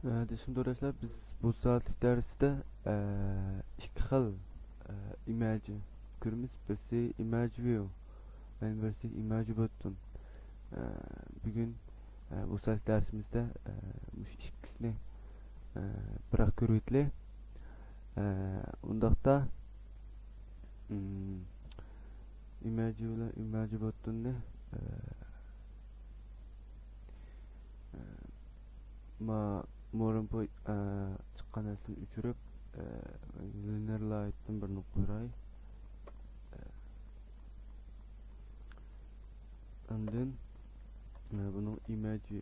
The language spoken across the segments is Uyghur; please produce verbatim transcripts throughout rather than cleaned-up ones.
ئە، دۈشۈم تورداشلار، بىز بۇ سائەتلىك دەرستە، ئە، ئىككى خىل، ئە، ئىماجنى كۆرىمىز. بىرسى ئىماج ۋىيۇ، يەنە بىرسى ئىماج بوتتون. ئە، بۈگۈن، ئە، بۇ سائەتلىك دەرسىمىزدە، ئە، مۇشۇ ئىككىسىنى، ئە، بىراق كۆرۈۋېتىلى. ئە، ئۇنداقتا، ئىم، ئىماج ۋىيۇ بىلەن ئىماج بوتتوننى، ئە، ئە، ما، مورىنپو، ئە، چىققان نەرسىنى ئۆچۈرۈپ، ئە، لىنېر لايتتىن بىرنى قوياي. ئە، ئاندىن، ئە، بۇنىڭ ئىماجى،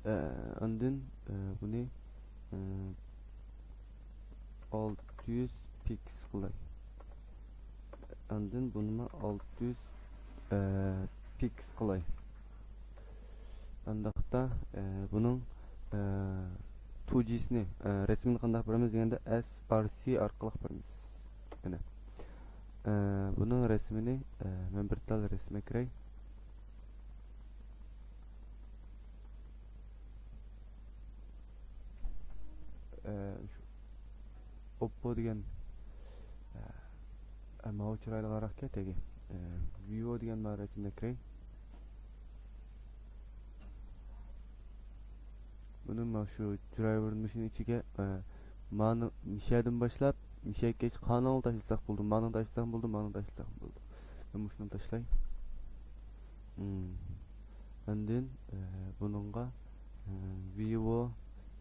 ئە، ئاندىن، ئە، بۇنى، ئە، ئالتە يۈز پىكس قىلاي. ئاندىن بۇنىمۇ ئالتە يۈز، ئە، پىكس قىلاي. ئانداقتا، ئە، بۇنىڭ، ئە، تو جىسىنى، ئە، رەسىمىنى قانداق بېرىمىز دېگەندە، ئەس ئار سى ئارقىلىق بېرىمىز. مانا. ئە، بۇنىڭ رەسىمىنى، ئە، مەن بىر تال رەسىم ئەكىرەي. ئە، شۇ ئوپپو دېگەن، ئە، ئە، ماۋۇ چىرايلىقراق تېگى. ئە، ۋىۋو دېگەن ماۋۇ رەسىمنى كىرەي. بۇنى مانا شۇ درايۋېرنى مۇشۇنىڭ ئىچىگە، ئە، مانا مىشەدىن باشلاپ، مىشەگىچە قانىڭلا تاشلىساق بولىدۇ، مانىڭ تاشلىساق بولىدۇ، مانىڭ تاشلىساق بولىدۇ. مەن مۇشۇنى تاشلاي. مم. ئاندىن، ئە، بۇنىڭغا، ئە، ۋىۋو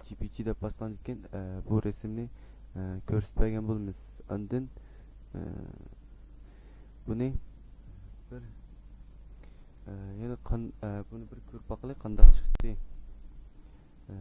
جى پى جى دەپ باسقاندىن كېيىن، ئە، بۇ رەسىمنى، ئە، كۆرسىتىپ بەرگەن بولىمىز. ئاندىن، ئە، بۇنى بىر، ئە، يەنە قان-، ئە، بۇنى بىر كۆرۈپ باقىلى، قانداق چىقتى. ئە،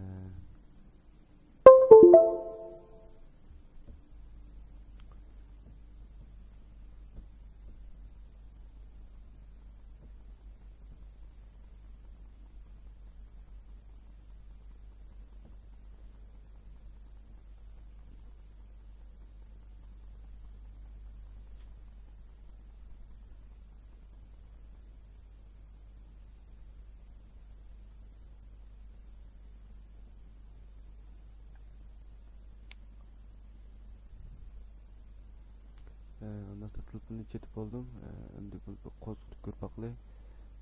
ئە، ئۇنداقتا تېلېفوننى چېتىپ بولدۇم. ئە، ئەمدى بۇ قوزغىتىپ كۆرۈپ باقىلى.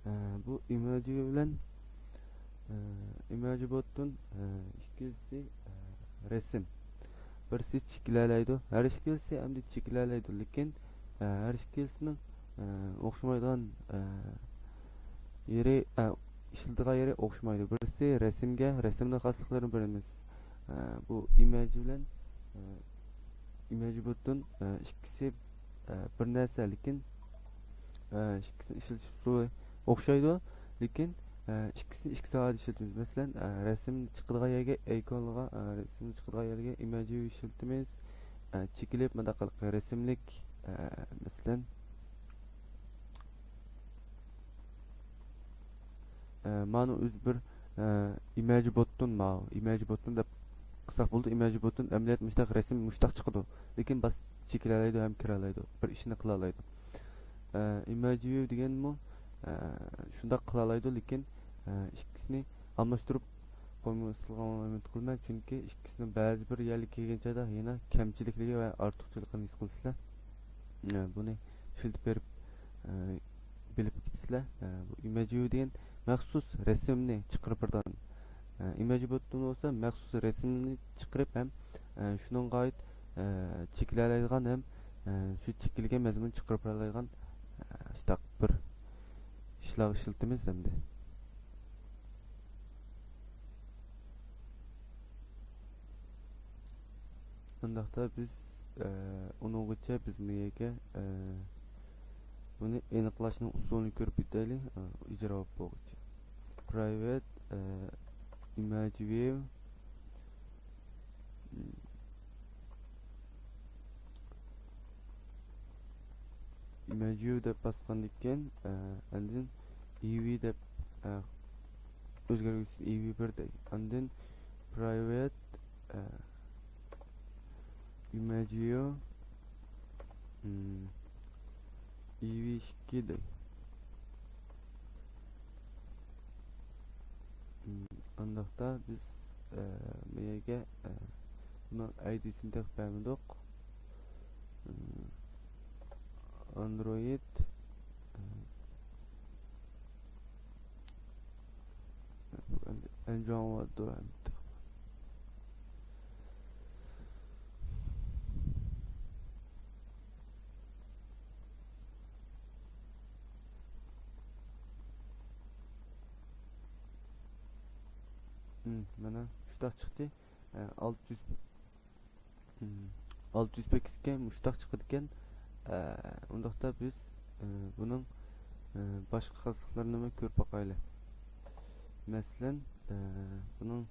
ئە، بۇ ئىماجى بىلەن، ئە، ئىماجى بوتتىن، ئە، ئىككىنچىسى، ئە، رەسىم. بىرسى چېكىلەلەيدۇ، ھەر ئىككىلىسى ئەمدى چېكىلەلەيدۇ، لېكىن، ئە، ھەر ئىككىلىسىنىڭ، ئە، ئوخشىمايدىغان، ئە، يېرى، ئە، ئىشلىتىدىغان يېرى ئوخشىمايدۇ. بىرسى رەسىمگە، رەسىمنىڭ خاسلىقلىرىنى بىلىمىز. ئە، بۇ ئىماج بىلەن، ئە، ئىماج بوتتىن، ئە، ئىككىسى، ئە، بىر نەرسە، لېكىن، ئە، ئىككىسىنى ئىشلىتىش ئۇسۇلى ئوخشايدۇ، لېكىن، ئە، ئىككىسىنى ئىككى ساھەدە ئىشلىتىمىز. مەسىلەن، ئە، رەسىم چىقىدىغان يەرگە ئەيكونغا، ئە، رەسىم چىقىدىغان يەرگە ئىماجى ئىشلىتىمىز. ئە، چېكىلىپ مۇنداق قىلىپ رەسىملىك، ئە، مەسىلەن، ئە، مانا ئۆزى بىر، ئە، ئىماج بوتتىن، ماۋۇ ئىماج بوتتىن دەپ قىلساق بولىدۇ. ئىماج بوتتىن ئەمەلىيەت مۇشتاق رەسىم مۇشتاق چىقىدۇ. لېكىن باس چېكىلەلەيدۇ ھەم كىرەلەيدۇ. بىر ئىشنى قىلالايدۇ. ئە، ئىماج ۋىيۇ دېگەنمۇ، ئە، شۇنداق قىلالايدۇ، لېكىن، ئە، ئىككىسىنى ئالماشتۇرۇپ قويمىسىڭلار ئۈمىد قىلىمەن، چۈنكى ئىككىسىنىڭ بەزى بىر يەرلىككە كەلگەن چاغدا يەنە كەمچىلىكلىرى ۋە ئارتۇقچىلىقىنى ھېس قىلىسىلەر. ئە، بۇنى ئىشلىتىپ بېرىپ، ئە، بىلىپ كېتىسىلەر. ئە، بۇ ئىماج ۋىيۇ دېگەن مەخسۇس رەسىمنى چىقىرىپ بېرىدىغان. ئە، ئىماج بوتتىن بولسا مەخسۇس رەسىمنى چىقىرىپ ھەم، ئە، شۇنىڭغا ئائىت، ئە، چېكىلەلەيدىغان ھەم، ئە، شۇ چېكىلگەن مەزمۇننى چىقىرىپ بېرەلەيدىغان، ئە، شۇنداق بىر ئىشلارغا ئىشلىتىمىز ئەمدى. ئۇنداقتا بىز، ئە، ئۇنىڭغىچە بىز بۇ يەرگە، ئە، بۇنى ئېنىقلاشنىڭ ئۇسۇلىنى كۆرۈپ ئۆتەيلى، ئە، ئىجرا بولۇپ بولغۇچە. Private، ئە، image view، image view دەپ باسقاندىن كېيىن، ئە، ئاندىن ئىۋى دەپ، ئە، ئۆزگەرگۈچىسىنى ئىۋى بىر دەي. ئاندىن private، ئە، image view، ئىم، ئىۋى ئىككى دەي. ئىم، ئانداقتا بىز، ئە، بۇ يەرگە، ئە، بۇنىڭ ئايدىسىنى تېخى بەرمىدۇق. ئە، ئاندرويد، ئە، ئەنجۇاڭ بولىدۇ. مم، مانا شۇنداق چىقتى. ئە، ئالتە يۈز، مم، ئالتە يۈز پەككىزگە مۇشۇنداق چىقىدىكەن. ئە، ئۇنداقتا بىز، ئە، بۇنىڭ، ئە، باشقا خاسلىقلىرىنىمۇ كۆرۈپ باقايلى. مەسىلەن، ئە، بۇنىڭ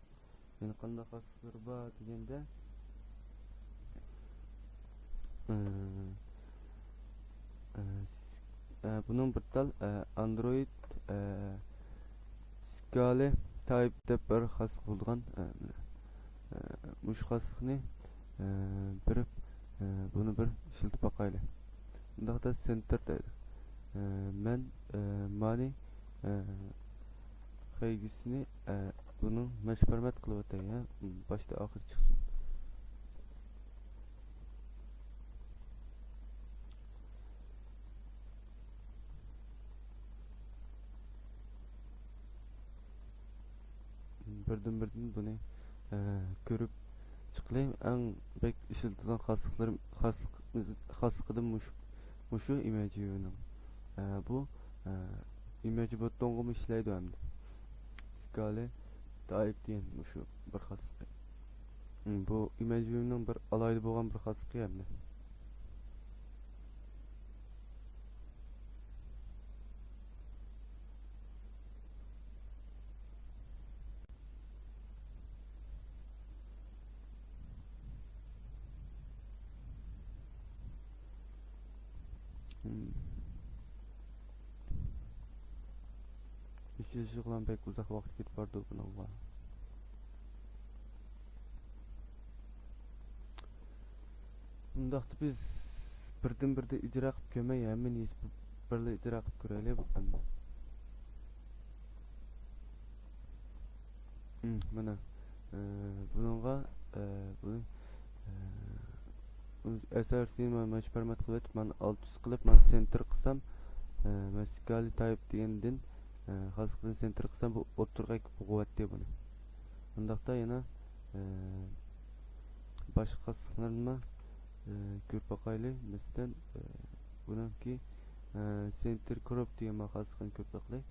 يەنە قانداق خاسلىقلىرى بار دېگەندە، ئە، ئە، س-، ئە، بۇنىڭ بىر تال، ئە، ئاندرويد، ئە، سكالى تايپ دەپ بىر خاسلىق بولىدىغان، ئە، ئە، مۇشۇ خاسلىقنى، ئە، بېرىپ، ئە، بۇنى بىر ئىشلىتىپ باقايلى. ئۇنداقتا سېنتېر دەيدۇ. ئە، مەن، ئە، مانى، ئە، خەيگىسىنى، ئە، بۇنىڭ مەشپەرمەت قىلىۋاتاي، ھە؟ باشتا ئاخىرى چىقسۇن. بىردىن بىردىن بۇنى، ئە، كۆرۈپ چىقىلى. ئەڭ بەك ئىشلىتىدىغان خاسلىقلىرىم، خاسلىق، خاسلىقىدىن مۇشۇ، مۇشۇ ئىمەجىۋنىڭ. ئە، بۇ، ئە، ئىمەجىۋ بوتونغىمۇ ئىشلەيدۇ ئەمدى. سكالى تايپ دېگەن مۇشۇ بىر خاسلىقى. بۇ ئىمەجىۋنىڭ بىر ئالاھىدە بولغان بىر خاسلىقى ئەمدى. ئىشلىشىغىلا بەك ئۇزاق ۋاقىت كېتىپ بارىدۇ بۇنىڭغا. ئۇنداقتا بىز بىردىن بىردە ئىجرا قىلىپ كۆرمەي، ھەممىنى يېزىپ بىرلا ئىجرا قىلىپ كۆرەيلى بۇ قانۇننى. مم، مانا، ئە، بۇنىڭغا، ئە، بۇنى، ئە، ئەسەرسىنى مانا مۇشۇ پەرمات قىلىۋېتىپ، مانا ئالتە يۈز قىلىپ، مانا سېنتېر قىلسام، ئە، مەسىكالى تايپ دېگەندىن، ئە، خاسلىقتىن سېنتېر قىلسام، بۇ ئوتتۇرىغا ئېكىپ بوغۇۋەتتى بۇنى. ئۇنداقتا يەنە، ئە، باشقا خاسلىقلارنىمۇ، ئە، كۆرۈپ باقايلى. مەسىلەن، ئە، بۇنىڭكى، ئە، سېنتېر كروپ دېگەن خاسلىقىنى كۆرۈپ باقايلى.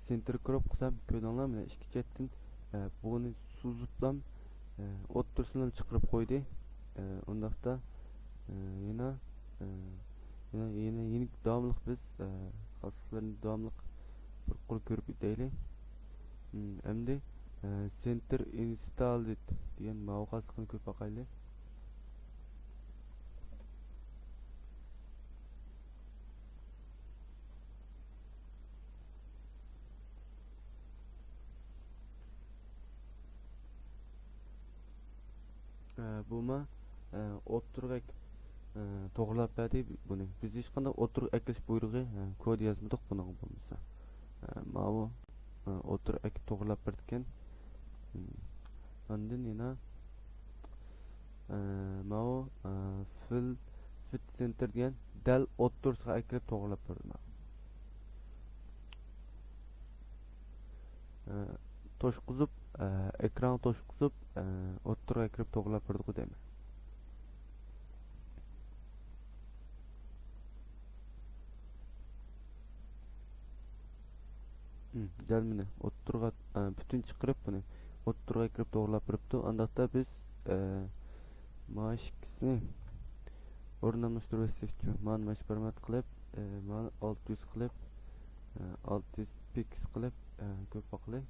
سېنتېر كروپ قىلسام، كۆردۈڭلارمۇ؟ مانا ئىككى چەتتىن، ئە، بۇنى سوزۇپلام، ئە، ئوتتۇرىسىنىمۇ چىقىرىپ قويدى. ئە، ئۇنداقتا، ئە، يەنە، ئە، يەنە، يەنە، يەنە داۋاملىق بىز، ئە، خاسلىقلىرىنى داۋاملىق بىر قۇر كۆرۈپ ئۆتەيلى. مم، ئەمدى، ئە، سېنتېر ئىنستاللېد دېگەن ماۋۇ خاسلىقنى كۆرۈپ باقايلى. ئە، بۇما، ئە، ئوتتۇرىغا ئەك-، ئە، توغرىلاپ بەردى بۇنى. بىز ھېچقانداق ئوتتۇرىغا ئەكىلىش بۇيرۇقى، ئە، كودى يازمىدۇق بۇنىڭغا بولمىسا. ئە، ماۋۇ، ئە، ئوتتۇرىغا ئەكىپ توغرىلاپ بېرىدىكەن. مم. ئاندىن يەنە، ئە، ماۋۇ، ئە، فىل فىت سېنتېر دېگەن دەل ئوتتۇرىسىغا ئەكىلىپ توغرىلاپ بېرىدۇ. ئە، توشقۇزۇپ، ئە، ئېكرانغا توشقۇزۇپ، ئە، ئوتتۇرىغا كىرىپ توغرىلاپ بېرىدىغۇ دەيمەن. مم، دەل مېنى ئوتتۇرىغا، ئە، پۈتۈن چىقىرىپ بۇنى ئوتتۇرىغا كىرىپ توغرىلاپ بېرىپتۇ. ئانداقتا بىز، ئە، مانا ئىككىسىنى ئورۇنلاشتۇرۇۋەتسەك شۇ. مانا مەشپەرمەت قىلىپ، ئە، مانا ئالتە يۈز قىلىپ، ئە، ئالتە يۈز پىكس قىلىپ، ئە، كۆرۈپ باقىلى.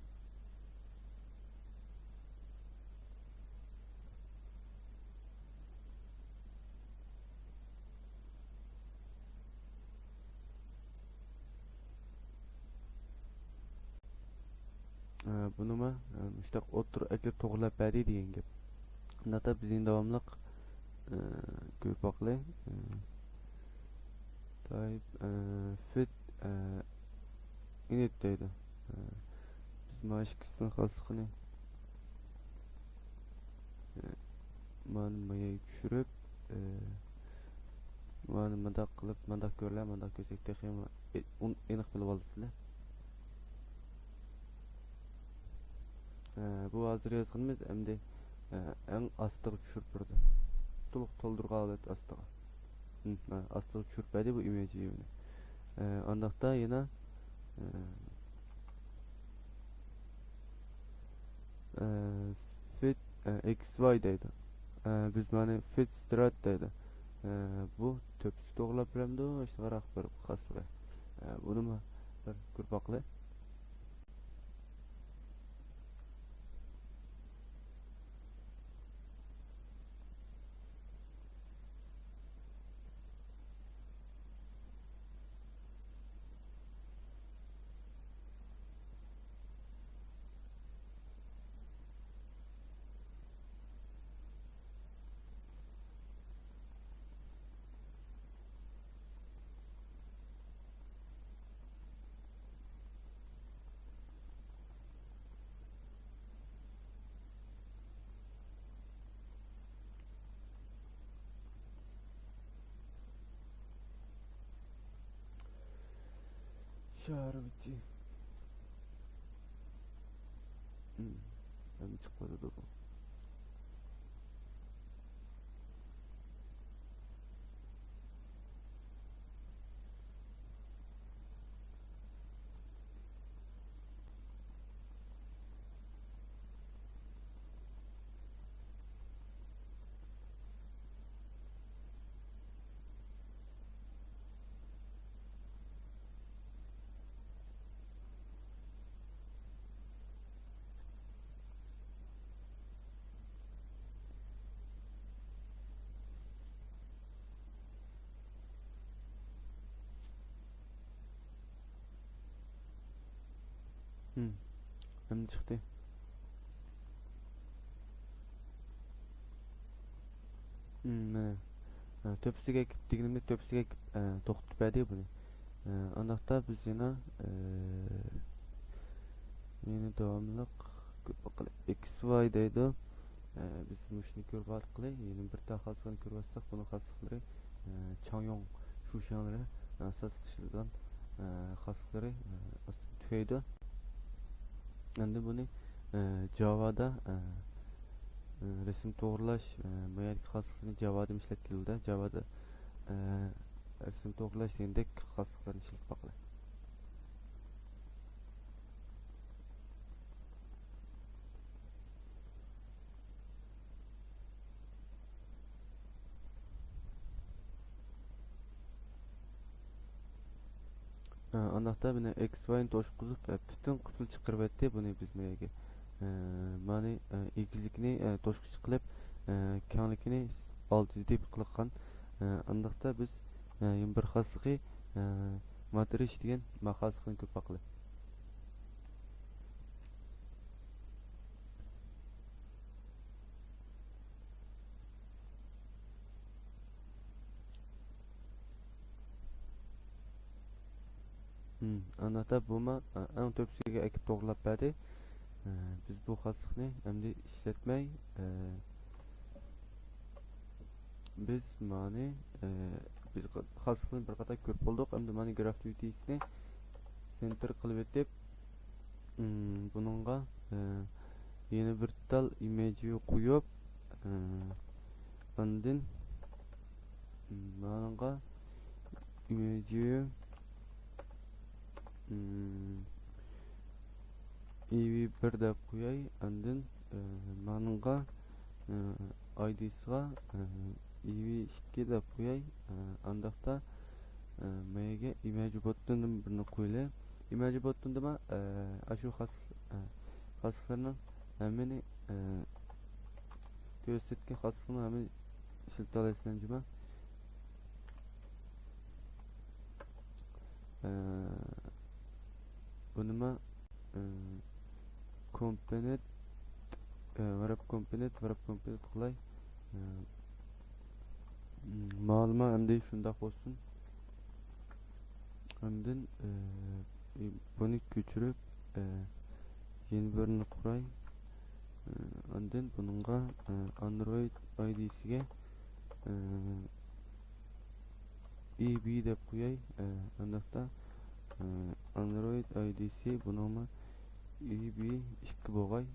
ئە، بۇنىمۇ، ئە، مۇشتاق ئوتتۇرىغا ئەكىرىپ توغرىلاپ بەردى دېگەن گەپ. ئۇنداقتا بىز يەنە داۋاملىق، ئە، كۆرۈپ باقىلى. ئە، تايپ، ئە، فىت، ئە، ئىنىت دەيدۇ. ئە، بىز مانا ئىككىسىنىڭ خاسلىقىنى، ئە، مانا ما يەرگە چۈشۈرۈپ، ئە، مانا مۇنداق قىلىپ، مۇنداق كۆرۈلە، مۇنداق كۆرسەك تېخىمۇ ئېنىق بىلىپ ئالىسىلەر. ئە، بۇ ھازىر يازغىنىمىز ئەمدى، ئە، ئەڭ ئاستىغا چۈشۈرۈپ بېرىدۇ. تولۇق تولدۇرغان ھالەت ئاستىغا. ھىم، ئە، ئاستىغا چۈشۈرۈپ بەردى بۇ ئىمېج ۋىيۇنى. ئە، ئانداقتا يەنە، ئە، ئە، فىت، ئە، ئېكس ۋاي دەيدۇ. ئە، بىز مانا فىت سترات دەيدۇ. ئە، بۇ تۆپىسى توغرىلاپ بېرەمدۇ؟ ئاشۇنداقراق بىر خاسلىقى. ئە، بۇنىمۇ بىر كۆرۈپ باقىلى. شارۋىچى. ھىم، ھەم چىقمىدى بۇ. ھىم، ئەمدى چىقتى. ھىم، مانا. ھە، تۆپىسىگە كېلىپ دېگىنىمدە تۆپىسىگە كېلىپ، ئە، توختىتىپ بەردى بۇنى. ئە، ئانداقتا بىز يەنە، ئە، يەنە داۋاملىق كۆرۈپ باققىلى. ئېكس ۋاي دەيدۇ. ئە، بىز مۇشۇنى كۆرۈپ باققىلى. يەنە بىر تال خاسلىقىنى كۆرۈۋاتساق، بۇنىڭ خاسلىقلىرى، ئە، چاڭيوڭ شۇشياڭلىرى ئاساسلىق ئىشلىتىدىغان، ئە، خاسلىقلىرى، ئە، ئاز تۈگەيدۇ. ئەمدى بۇنى، ئە، جاۋادا، ئە، ئە، رەسىم توغرىلاش، ئە، ما يەردىكى خاسلىقلىرىنى جاۋادىمۇ ئىشلەپ كېلىدۇ. جاۋادا، ئە، رەسىم توغرىلاش دېگەندەك خاسلىقلارنى ئىشلىتىپ باقىلى. ئە، ئانداقتا بۇنى ئېكس ۋاينى توشقۇزۇپ، ئە، پۈتۈن قۇتىنى چىقىرىۋەتتى بۇنى بىز مەيەگە. ئە، مانى، ئە، ئېگىزلىكىنى، ئە، توشقۇچ قىلىپ، ئە، كەڭلىكىنى ئالتە يۈز دېيىپ قىلغان. ئە، ئانداقتا بىز، ئە، يەنە بىر خاسلىقى، ئە، ماترىش دېگەن ما خاسلىقنى كۆرۈپ باقىلى. ھىم، ئانداقتا بۇمۇ، ئە، ئەڭ تۆپىسىگە ئەكىپ توغرىلاپ بەردى. ئە، بىز بۇ خاسلىقنى ئەمدى ئىشلەتمەي، ئە، بىز مانى، ئە، بىز خاسلىقنى بىر قاتار كۆرۈپ بولدۇق. ئەمدى مانى گراف دىۋىتىسىنى سېنتر قىلىۋېتىپ، ئىم، بۇنىڭغا، ئە، يەنە بىر تال ئىمېج ۋىيۇ قويۇپ، ئە، ئاندىن، ئىم، مانىڭغا ئىمېج ۋىيۇ، ئىم، ئىۋى بىر دەپ قوياي. ئاندىن، ئە، مانىڭغا، ئە، ئايدىسىغا، ئە، ئىۋى ئىككى دەپ قوياي. ئە، ئانداقتا، ئە، مەيگە ئىمەجى بوتتىن بىرنى قويىلى. ئىمەجى بوتتىندىما، ئە، ئاشۇ خاس-، ئە، خاسلىقلارنىڭ ھەممىنى، ئە، تۆۋەسىدىكى خاسلىقنىڭ ھەممىنى ئىشلىتەلەيسىلەر جۇما. ئە، بۇنىما، ئە، كومپونېنت، ئە، ۋراب كومپونېنت، ۋراب كومپونېنت قىلاي. ئە، مالىما ئەمدى شۇنداق بولسۇن. ئاندىن، ئە، بۇنى كۆچۈرۈپ، ئە، يېڭى بىرنى قۇراي. ئە، ئاندىن بۇنىڭغا، ئە، ئاندرويد ئايدىسىگە، ئە، ئى بى دەپ قوياي. ئە، ئانداقتا، ئە، ئاندرويد ئايدىسى بۇنىڭمۇ ئى بى ئىككى بولغاي.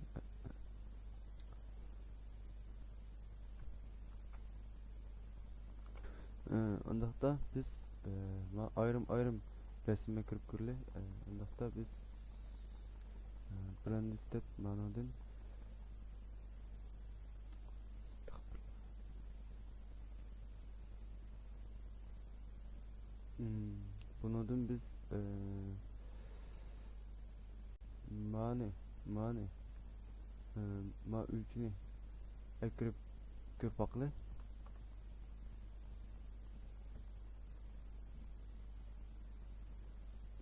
ئە، ئانداقتا بىز، ئە، ما-، ئايرىم-ئايرىم رەسىمگە كىرىپ كۆرىلى. ئە، ئانداقتا بىز، ئە، بىرىنچى ستېپ مانىڭدىن. ئىستەغپۇرۇللا. مم، بۇنىڭدىن بىز، ئە، مانى، مانى، ئە، ما ئۈچنى ئەكىرىپ كۆرۈپ باقىلى.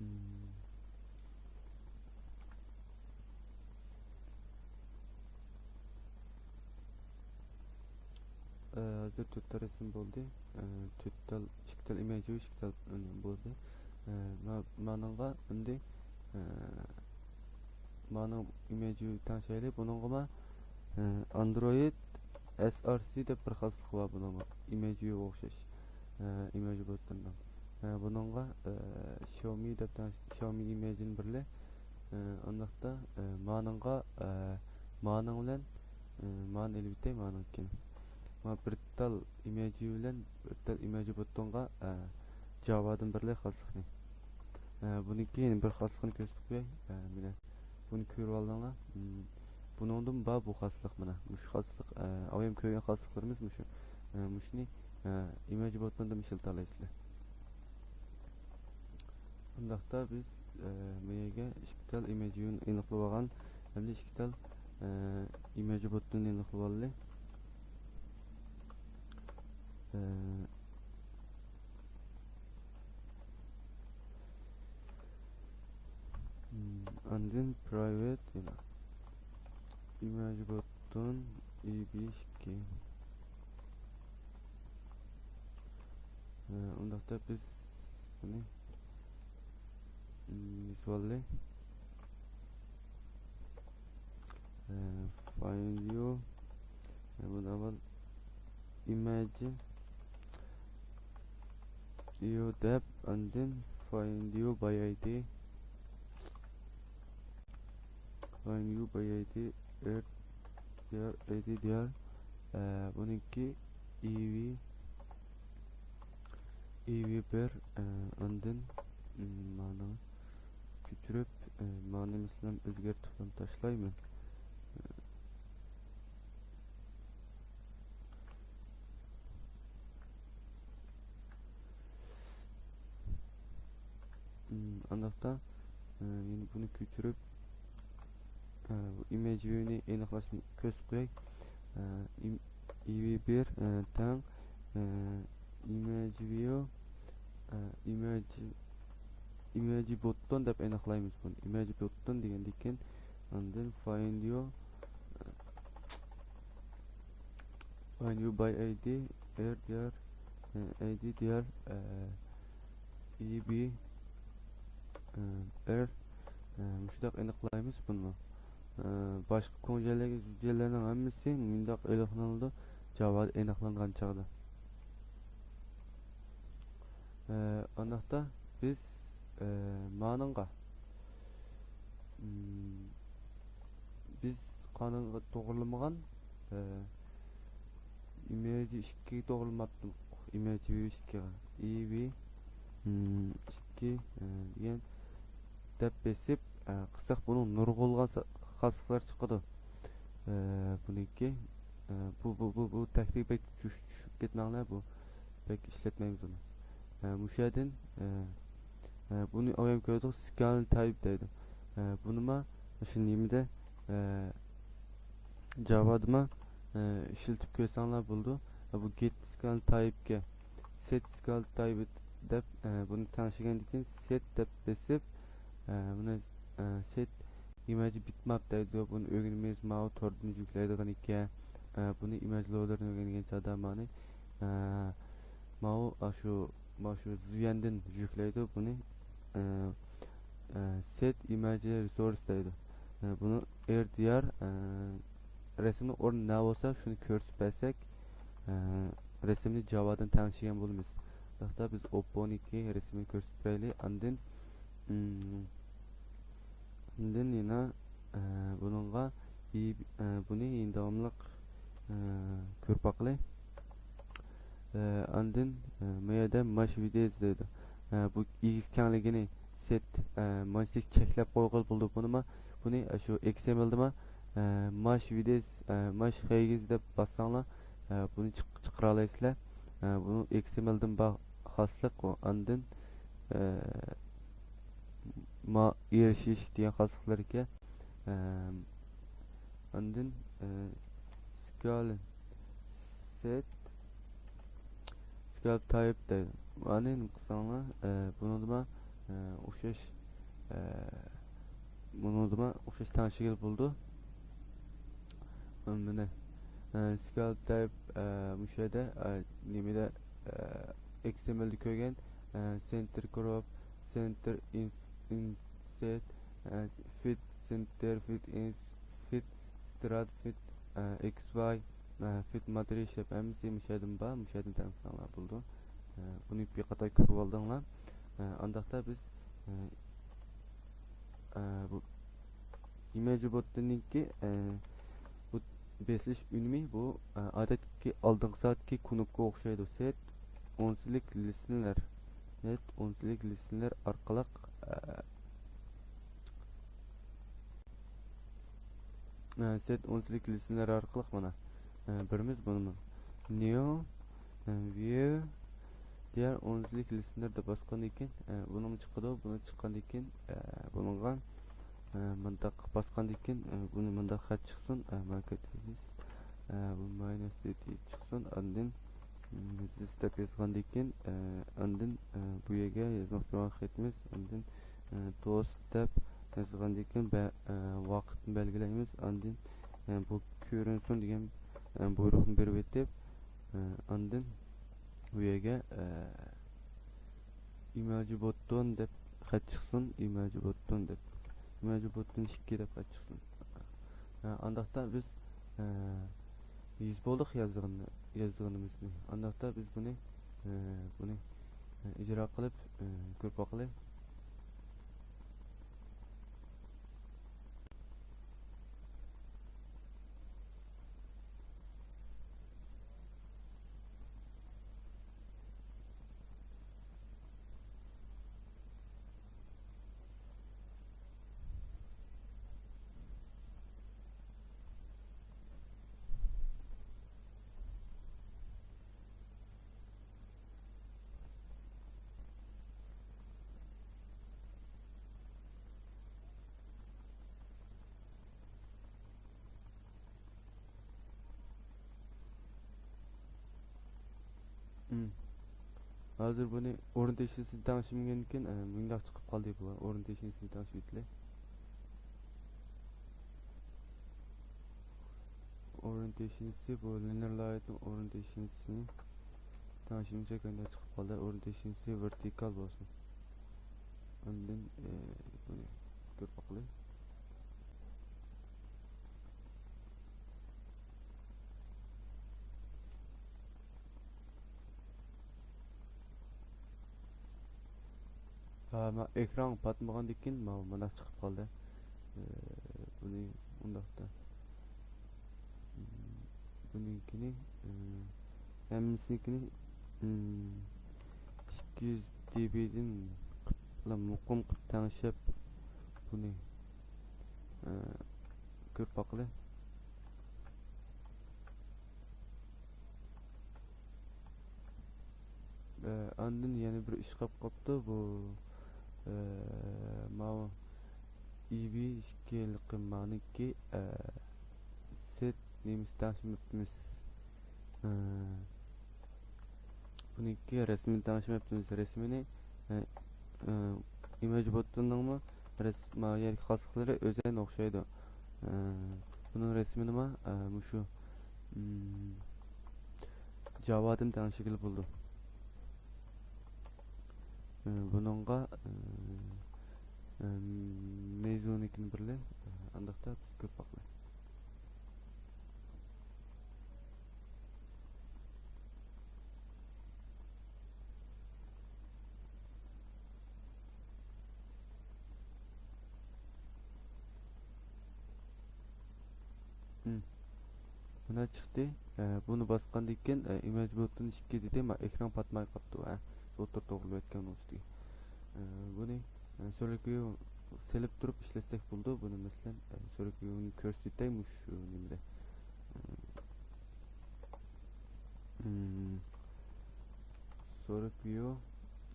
مم. ئە، ھازىر تۆت تال رەسىم بولدى. ئە، تۆت تال، ئىككى تال ئىمېج ۋيۇ، ئىككى تال، ئە، بولدى. ئە، ما-، مانىڭغا ئەمدى، ئە، مانىڭ ئىمېج ۋيۇ تەڭشەيلى. بۇنىڭغىمۇ، ئە، ئاندرويد ئەس ئار سى دەپ بىر خاسلىقى بار بۇنىڭمۇ. ئىمېج ۋيۇغا ئوخشاش. ئە، ئىمېج بوتلىرىنىڭ. ئە، بۇنىڭغا، ئە، شاۋمى دەپ تەڭ-، شاۋمى ئىمېجىنى بىرلە. ئە، ئانداقتا، ئە، مانىڭغا، ئە، مانىڭ بىلەن، ئە، مانى ئېلىۋېتەي، مانىڭكىنى. ما بىر تال ئىمېج ۋيۇ بىلەن بىر تال ئىمېج بوتلىرىغا، ئە، جاۋادىن بىرلە خاسلىقنى. ئە، بۇنىڭكى يەنە بىر خاسلىقىنى كۆرسىتىپ قوياي. ئە، مانا. بۇنى كۆرۈۋالدىڭلار. مم، بۇنىڭدىمۇ بار بۇ خاسلىق مانا. مۇشۇ خاسلىق، ئە، ئايەم كۆرگەن خاسلىقلىرىمىز مۇشۇ. ئە، مۇشۇنى، ئە، ئىمېج بوتلىرىدىمۇ ئىشلىتەلەيسىلەر. ئۇنداقتا بىز، ئە، بۇ يەرگە ئىككى تال ئىمېج ۋيۇنى ئېنىقلىۋالغان، ھەمدە ئىككى تال، ئە، ئىمېج بوتلىرىنى ئېنىقلىۋالدى. ئە، مم، ئاندىن پرايۋېت يەنە ئىمېج بوتتون ئى بى ئىككى. ئە، ئۇنداقتا بىز بۇنى، مم، يېزىۋالدى. ئە، فايند يۇ، ئە، بۇنى ئاۋۋال ئىمېج ۋيۇ دەپ، ئاندىن فايند يۇ باي ئاي دى. فايند يۇ باي ئاي دى، ئېرت دىيار، ئاي دى دىيار. ئە، بۇنىڭكى ئى ۋى، ئى ۋى بىر، ئە، ئاندىن، مم، مانا كۆچۈرۈپ، ئە، مانىمىزنى ئۆزگەرتىپ تاشلايمەن. مم، ئانداقتا، ئە، يەنە بۇنى كۆچۈرۈپ، ئە، بۇ ئىمېج ۋيۇنى ئېنىقلاشنى كۆرسىتىپ قوياي. ئە، ئىم-، ئى ۋى بىر، ئە، تەڭ، ئە، ئىمېج ۋيۇ، ئە، ئىمېج، ئىمېج بوتتون دەپ ئېنىقلايمىز بۇنى. ئىمېج بوتتون دېگەندىن كېيىن، ئاندىن فايند يۇ، ئە، فايند يۇ باي ئاي دى، ئېرت دىيار، ئاي دى دىيار، ئى بى، ئېرت، مۇشۇنداق ئېنىقلايمىز بۇنىمۇ. باشقا كۇڭجيەنلەرگە زۇجيەنلەرنىڭ ھەممىسى مۇنداق ئېنىقلىنىدۇ، جاۋادا ئېنىقلانغان چاغدا. ئانداقتا بىز، مانىڭغا، بىز قانۇنغا توغرىلىمىغان، ئە، ئىمېج ئىككىگە توغرىلىماپتۇ. ئىمېج ۋيۇ ئىككىگە. ئى ۋى، ئىككى، ئە، دېگەن دەپ بېسىپ، ئە، قىلساق بۇنىڭ نۇرغۇنلىغان سا-، خاسلىقلار چىقىدۇ. ئە، بۇنىڭكى، ئە، بۇ، بۇ، بۇ، بۇ تەكتىكە بەك چۈش-، چۈشۈپ كەتمەڭلار، بۇ بەك ئىشلەتمەيمىز ئۇنى. ئە، مۇشۇ يەردىن، ئە، ئە، بۇنى ئايەم كۆردۇق، سكال تايپ دەيدۇ. ئە، بۇنىما شۇ نېمىدە، ئە، جاۋادىما، ئە، ئىشلىتىپ كۆرسەڭلار بولىدۇ. ئە، بۇ گېت سكال تايپكە سېت سكال تايپ دەپ، ئە، بۇنى تەڭشىگەندىن كېيىن سېت دەپ بېسىپ، ئە، بۇنى، ئە، سېت ئىمېج بىتماپ دەيدۇ. بۇنى ئۆگىنىمىز، ماۋۇ توردىن يۈكلەيدىغان ئىكەن. ئە، بۇنى ئىمېج لودېرنى ئۆگەنگەن چاغدا مانى، ئە، ماۋۇ، ئاشۇ، ماشۇ زىۋيەندىن يۈكلەيدۇ بۇنى. ئە، ئە، سېت ئىمېج رېسورس دەيدۇ. ئە، بۇنى ئېر دىيار، ئە، رەسىمنىڭ ئورنى نە بولسا، شۇنى كۆرسىتىپ بەرسەك، ئە، رەسىمنى جاۋادىن تەڭشىگەن بولىمىز. بۇ ياقتا بىز ئوپپونىڭكى رەسىمىنى كۆرسىتىپ بېرەيلى. ئاندىن، ئىم، ئاندىن يەنە، ئە، بۇنىڭغا ئى-، ئە، بۇنى يەنە داۋاملىق، ئە، كۆرۈپ باقىلى. ئە، ئاندىن، ئە، ما يەردە ماش ۋىدېز دەيدۇ. ئە، بۇ ئېگىز كەڭلىكىنى سېت، ئە، مانچىلىك چەكلەپ قويغىلى بولىدۇ بۇنىما. بۇنى، ئە، شۇ ئېكسېمېلدىما، ئە، ماش ۋىدېز، ئە، ماش خېيگىز دەپ باسساڭلار، ئە، بۇنى چىق-، چىقىرالايسىلەر. ئە، بۇنىڭ ئېكسېمېلدىن بار خاسلىق ئۇ. ئاندىن، ئە، ما-، ئېرىشىش دېگەن خاسلىقلار ئىكەن. ئە، ئاندىن، ئە، سكال سېت، سكال تايپ دەيدۇ. ئانى نېمە قىلساڭلار، ئە، بۇنىڭدىما، ئە، ئوخشاش، ئە، بۇنىڭدىما ئوخشاش تەڭشىگىلى بولىدۇ. مانا، ئە، سكال تايپ، ئە، مۇشۇ يەردە، ئە، نېمىدە، ئە، ئېكسېمېلدا كۆرگەن، ئە، سېنتېر كروپ، سېنتېر ئىن-، ئىنسېت، ئە، فىت سېنتېر، فىت ئىن-، فىت سترات، فىت، ئە، ئېكس ۋاي، ئە، فىت ماترىس دەپ ھەممىسى مۇشۇ يەردىن بار، مۇشۇ يەردىن تەڭشىسەڭلار بولىدۇ. ئە، بۇنى بىر قاتار كۆرۈپ ئالدىڭلار. ئە، ئانداقتا بىز، ئە، ئە، بۇ ئىمېج بوتنىڭكى، ئە، بۇ بېسىلىش ئۈنۈمى بۇ، ئە، ئادەتتىكى ئالدىنقى سائەتتىكى كۇنۇپكىغا ئوخشايدۇ. سېت ئۇنسىلىك لىسنېر، سېت ئۇنسىلىك لىسنېر ئارقىلىق، ئە، ئە، سېت ئۇنسىلىك لىسنېر ئارقىلىق مانا، ئە، بېرىمىز بۇنىمۇ. نيۇ، ئە، ۋيۇ، دىيار ئۇنسىلىك لىسنېر دەپ باسقاندىن كېيىن، ئە، بۇنىمۇ چىقىدۇ. بۇنى چىققاندىن كېيىن، ئە، بۇنىڭغا، ئە، مۇنداق باسقاندىن كېيىن، ئە، بۇنى مۇنداق خەت چىقسۇن. ئە، ماركېت پلېيس، ئە، بۇ مايناس دېتى چىقسۇن. ئاندىن، ئىم، زىس دەپ يازغاندىن كېيىن، ئە، ئاندىن، ئە، بۇ يەرگە يازماقچى بولغان خېتىمىز، ئاندىن، ئە، توست دەپ يازغاندىن كېيىن، بە-، ئە، ۋاقىتنى بەلگىلەيمىز. ئاندىن، ئە، بۇ كۆرۈنسۇن دېگەن، ئە، بۇيرۇقنى بېرىپ ئېتىپ، ئە، ئاندىن بۇ يەرگە، ئە، ئىماجى بوتتون دەپ خەت چىقسۇن، ئىماجى بوتتون دەپ. ئىماجى بوتتون ئىككى دەپ خەت چىقسۇن. ئە، ئانداقتا بىز، ئە، يېزىپ بولدۇق يازغىنى-، يازغىنىمىزنى. ئانداقتا بىز بۇنى، ئە، بۇنى، ئە، ئىجرا قىلىپ، ئە، كۆرۈپ باقىلى. ھازىر بۇنى ئورېنتېيشنسىنى تەڭشىمىگەندىكىن، ئە، مۇنداق چىقىپ قالدى بۇلار. ئورېنتېيشنسىنى تەڭشىۋېتىلى. ئورېنتېيشنسى بۇ لىنېر لايتنىڭ ئورېنتېيشنسىنى تەڭشىمىسەك، ئانداق چىقىپ قالدى. ئورېنتېيشنسى ۋېرتىكال بولسۇن. ئاندىن، ئە، بۇنى كۆرۈپ باقىلى. ھا، ما ئېكران پاتمىغاندىكىن، ما مانداق چىقىپ قالدى. ئە، بۇنى ئۇنداقتا. بۇنىڭكىنى، ئە، ھەممىسىنىڭكىنى، ئىم، ئىككى يۈز دېبىدىن قىپلا مۇقىم قىپ تەڭشەپ، بۇنى، ئە، كۆرۈپ باقىلى. ئە، ئاندىن يەنە بىر ئىش قاپ قاپتۇ. بۇ، ئە، ماۋۇ ئىبى ئىككى ھېلىقى مانىكى، ئە، سېت نېمىسى تەڭشىمەپتىمىز. ئە، بۇنىڭكى رەسمىنى تەڭشىمەپتىمىز. رەسمىنى، ئە، ئە، ئىمېج بوتتوننىڭمۇ، رەس-، ما يەردىكى خاسلىقلىرى ئۆزىگە ئوخشايدۇ. ئە، بۇنىڭ رەسىمىنىمۇ، ئە، مۇشۇ، ئىم، جاۋادىن تەڭشىگىلى بولىدۇ. ئە، بۇنىڭغا، ئە، ئە، مەيزۇنىڭكىنى بېرىلى، ئە، ئانداقتا بىز كۆرۈپ باقىلى. مم. مانا چىقتى. ئە، بۇنى باسقاندىن كېيىن، ئە، ئىمېج بوتتىن ئىككى دېدى، ما، ئېكران پاتماي قاپتۇ، ھە. ئوتتۇرا توغرىلىۋەتكەن ۋاقتى. ئە، بۇنى، ئە، سۈرەت ۋىيۇ سېلىپ تۇرۇپ ئىشلەتسەك بولىدۇ. بۇنى مەسىلەن، ئە، سۈرەت ۋىيۇنى كۆرسىتەي مۇشۇ نېمىدە. ئە، مم. سۈرەت ۋىيۇ،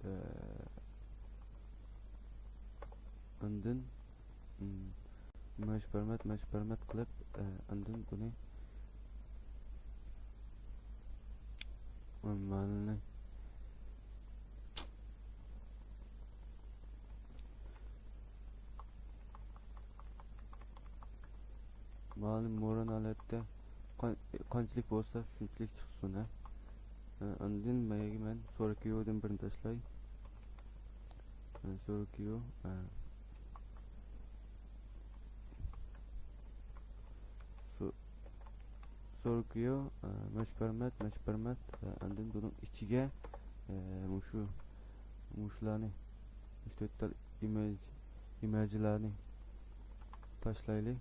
ئە، ئاندىن، مم. مەش پەرمەت، مەش پەرمەت قىلىپ، ئە، ئاندىن بۇنى، مم، مانىنى، مانى موران ھالەتتە قان-، قانچىلىك بولسا شۇنچىلىك چىقسۇن، ھە. ئە، ئاندىن مەيگە مەن سوركيودىن بىرنى تاشلاي. ئە، سوركيو، ئە، سو-، سوركيو، ئە، مەشپەرمەت، مەشپەرمەت، ئە، ئاندىن بۇنىڭ ئىچىگە، ئە، مۇشۇ، مۇشۇلارنى، مۇشۇ تۆت تال ئىمېج، ئىمېجلارنى تاشلايلى.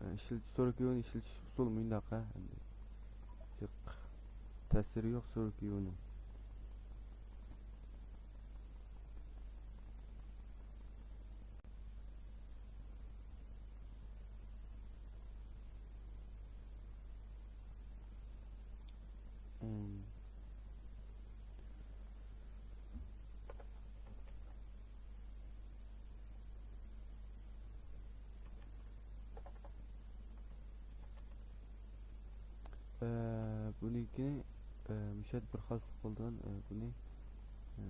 ئە، ئىشلىتىش، سوركيونى ئىشلىتىش ئۇسۇلى مۇنداق، ھە، ئەمدى. جىق. تەسىرى يوق سوركيونىڭ. مم. ئە، بۇنىڭكى، ئە، مۇشۇ يەردە بىر خاسلىق بولىدىغان، ئە، بۇنى، ئە،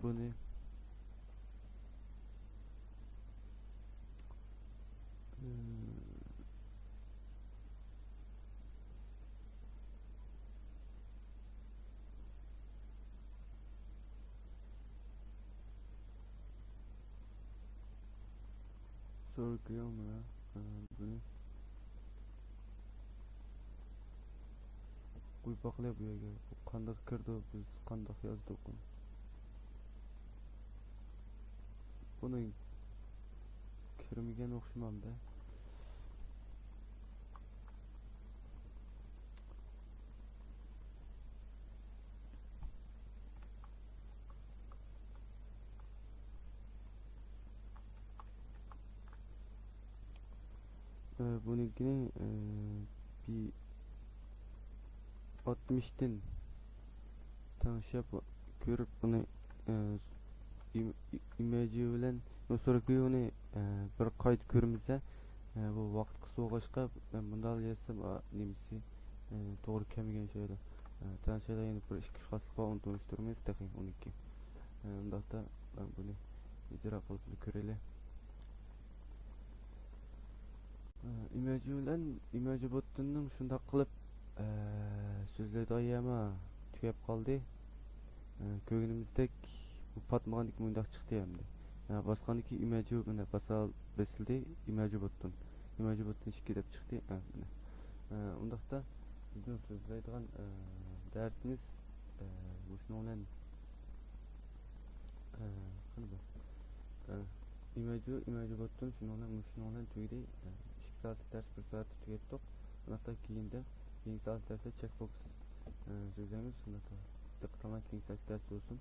بۇنى، ئە، سوركيو مانا، ئە، بۇنى قويۇپ باقىلى بۇ يەرگە. بۇ قانداق كىرىدۇ، بىز قانداق يازدۇق بۇنى؟ بۇنى كىرمىگەن ئوخشىمامدۇ؟ ئە، بۇنىڭكىنى، ئە، بىر ئاتمىشتىن تەڭشەپ كۆرۈپ، بۇنى، ئە، ئىم-، ئىمېجى بىلەن سوركيونى، ئە، بىر قايتا كۆرمىسە، ئە، بۇ ۋاقىت قىس بولغاچقا، مەن بۇنداق يازسام، ئا، نېمىسى، ئە، توغرا كەلمىگەن ئوخشايدۇ. ئە، تەڭشەيدۇ، يەنە بىر ئىككى خاسلىق بار، ئۇنى تونۇشتۇرىمىز تېخى ئون ئىككى. ئە، ئۇنداقتا، مەن بۇنى ئىجرا قىلىپ كۆرەيلى. ئىمېجى بىلەن ئىمېجى بوتتىنىڭ شۇنداق قىلىپ، ئە، سۆزلەيدىغان يەرمۇ تۈگەپ قالدى. ئە، كۆرگىنىمىزدەك بۇ پاتمىغاندىكى مۇنداق چىقتى ئەمدى. ئە، باسقاندىكى ئىمېجى مانا باسا بېسىلدى، ئىمېجى بوتتىن. ئىمېجى بوتتىن ئىككى دەپ چىقتى. ئە، مانا. ئە، ئۇنداقتا بىزنىڭ سۆزلەيدىغان، ئە، دەرسىمىز، ئە، مۇشۇنىڭ بىلەن ئە، قانداق بۇ؟ ئە، ئىمېجى، ئىمېجى بوتتىن شۇنىڭ بىلەن، مۇشۇنىڭ بىلەن تۈگىدى. ئە، ئىككى سائەتلىك دەرس بىر سائەتتە تۈگەتتۇق. ئۇنداقتا كېيىندە، كېيىنكى سائەتلىك دەرستە چەك بوكس، ئە، سۆزلەيمىز. شۇنداقتا دىققىتىڭلار كېيىنكى سائەتلىك دەرس بولسۇن.